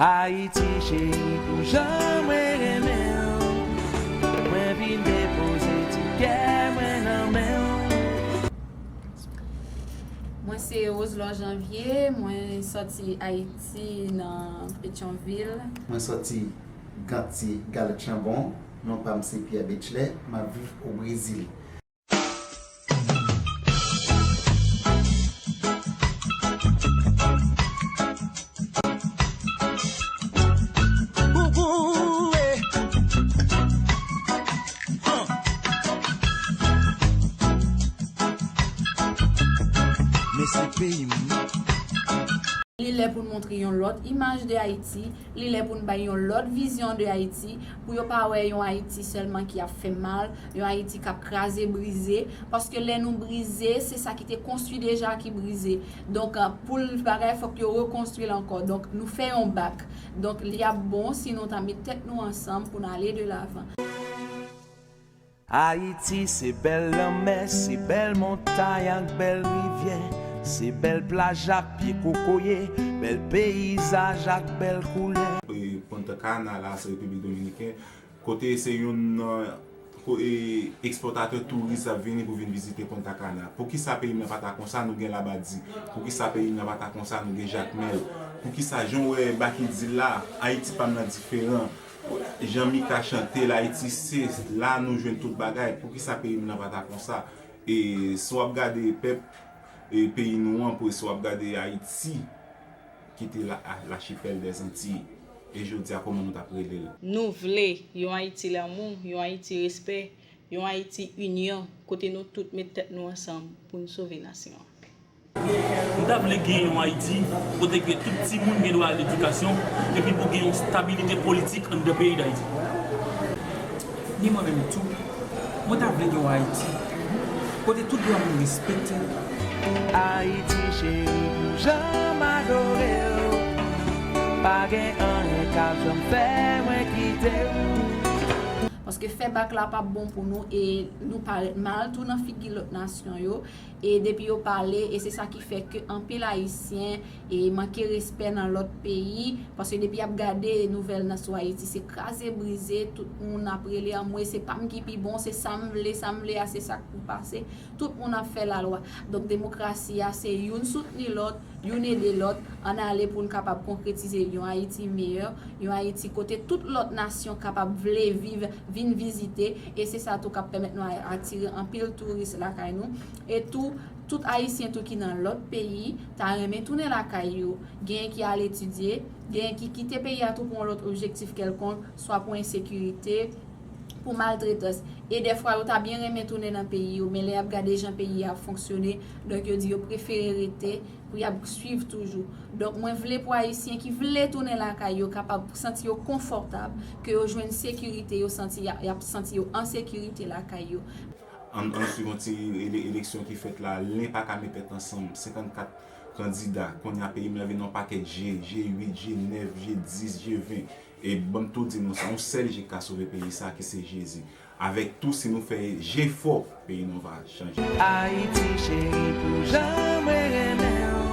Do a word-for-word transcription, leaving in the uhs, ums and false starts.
Ayiti cheri, pou jan mwen renmen w, mwen vin depoze ti kè mwen nan men w. Mwen se Roselor Janvier, mwen sòti Ayiti nan Petyonvil. Mwen sòti Gantye, Galèt Chanbon, non pa m se Pierre Betchley, m ap viv o Brezil. Men se peyi m. Li lè pou n montre yon lòt imaj de Ayiti, li lè pou n bay yon lòt vizyon de Ayiti, pou yo pa wè yon Ayiti sèlman ki ap fè mal, yon Ayiti k ap kraze brize, paske lè nou brize, se sa ki te konstwi deja ki brize. Donk, pou l bagay, fòk yo rekonstwi l ankò. Donk, nou fè yon bak. Donk, li ap bon si nou ta met tèt nou ansanm pou n ale de lavan. Ayiti se bèl lanmè, se bèl montay ak bèl rivyè, se bèl plaj ak pye kokoye, bèl peyizaj ak bèl koulè. Punta Cana la, se Repiblik Dominiken, kote se youn nan ko- e, ekspòtatè touris ap vini pou vin vizite Punta Cana. Poukisa peyi m nan pa ta konsa, nou gen Labadi? Poukisa peyi m nan pa ta konsa, nou gen Jakmèl? Poukisa, jan w wè Baky di l la, Ayiti pa m nan diferan? Jan Mika chante l, Ayiti se la nou jwenn tout bagay. Poukisa peyi m nan pa ta konsa? E si w ap gade pèp e peyi nou an, pou si w ap gade Ayiti ki te la, Lachipèl dèzantiy, e jodi a kòman nou t ap rele l? Nou vle yon Ayiti lanmou, yon Ayiti respè, yon Ayiti inyon, kote nou tout met tèt nou ansanm pou n sove nasyon an. M ta vle gen yon Ayiti kote ke tout timoun gen dwa a ledikasyon epi pou gen yon stabilite politik anndan peyi Dayiti. Ni mwen menm tou, mwen ta vle gen yon Ayiti kote tout dwa moun respekte. Ayiti cheri, pou jan m adore w, pa gen anyen k ap janm fè mwen kite w. Paske fè bak la p ap bon pou nou e nou parèt mal tou nan figi lòt nasyon yo. E depi yo pale, e se sa ki fè ke anpil Ayisyen e manke respè nan lòt peyi, paske depi y ap gade nouvèl nan sou Ayiti, se kraze brize, tout moun ap rele anmwe, se pa m ki pi bon, se sa m vle, sa m vle a, se sa k pou pase. Tout moun ap fè lalwa. Donk, demokrasi a, se youn soutni lòt, youn ede lòt, ann ale pou n kapab konkretize yon Ayiti meyè, yon Ayiti kote tout lòt nasyon kapab vle viv, vin vizite, e se sa tou k ap pèmèt nou a- atire anpil touris lakay nou. E tou, tout Ayisyen tou ki nan lòt peyi ta renmen tounen lakay yo. Genyen ki al etidye, genyen ki kite peyi a tou pou yon lòt objektif kèlkonk, swa pou ensekirite, pou maltretans. E dèfwa, yo ta byen renmen tounen nan peyi yo, men lè y ap gade jan peyi a ap fonksyone, donk yo di yo prefere rete pou y ap swiv toujou. Donk, mwen vle pou Ayisyen ki vle tounen lakay yo kapab santi yo konfòtab, ke yo jwenn sekirite, yo santi y ap, y ap santi yo an sekirite lakay yo. Ann, ann swiv yon ti ele- eleksyon ki fèt la, len pa ka met tèt ansanm, senkannkat kandida, kounye a peyi m nan vin yon pakèt G, G uit, G nèf, G dis, G ven. E ban m tou di nou sa, yon sèl G ka sove peyi sa, ki se Jezi. Avèk tou, si nou fè jefò, peyi nou va chanje. Ayiti cheri, pou jan mwen renmen w,